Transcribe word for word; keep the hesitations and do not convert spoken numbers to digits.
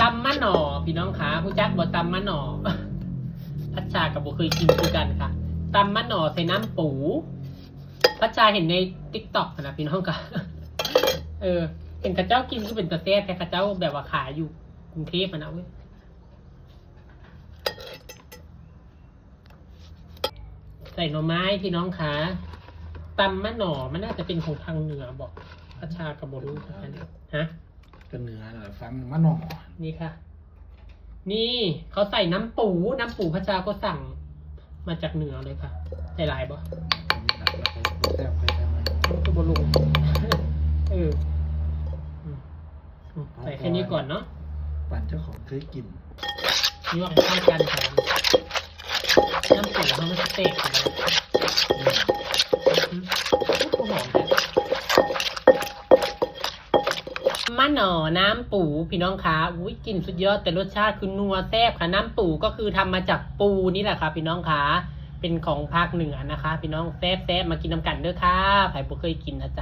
ตำมะหน่อพี่น้องคะ ฮู้จักบ่ตำมะหน่อ พัชชาก็บ่เคยกินคือกันค่ะ ตำมะหน่อใส่น้ำปู พัชชาเห็นใน TikTok นะพี่น้องคะ เออ เห็นเขาเจ้ากินคือเป็นตาแซ่บแท้ เขาเจ้าแบบว่าขายอยู่กรุงเทพฯอะนะเว้ย ใส่หน่อไม้พี่น้องคะ ตำมะหน่อ มันน่าจะเป็นของทางเหนือบอก พัชชาก็บ่รู้คือกัน ฮะ เป็นเนื้อเหรอฟังมะหน่อ นี่ค่ะ นี่เขาใส่น้ำปู น้ำปู พัชชาก็สั่งมาจากเหนือเลยค่ะ ใส่หลายบ่ แซ่บไปแซ่บมา ก็บ่ลง เอออืมอืมใส่แค่นี้ก่อนเนาะ ปั่นเจ้าของเคยกิน ยั่วให้เข้ากันค่ะ น้ำปูเขามันสเต็กค่ะ อืม อืมหอม มะหน่อน้ำปูพี่น้องคะ อุ้ยกลิ่นสุดยอด แต่รสชาติคือนัวแซ่บค่ะ น้ำปูก็คือทำมาจากปูนี่แหละค่ะพี่น้องคะ เป็นของภาคเหนือนะคะ พี่น้อง แซ่บๆมากินนำกันเด้อค่ะ ใครบ่เคยกินนะจ๊ะ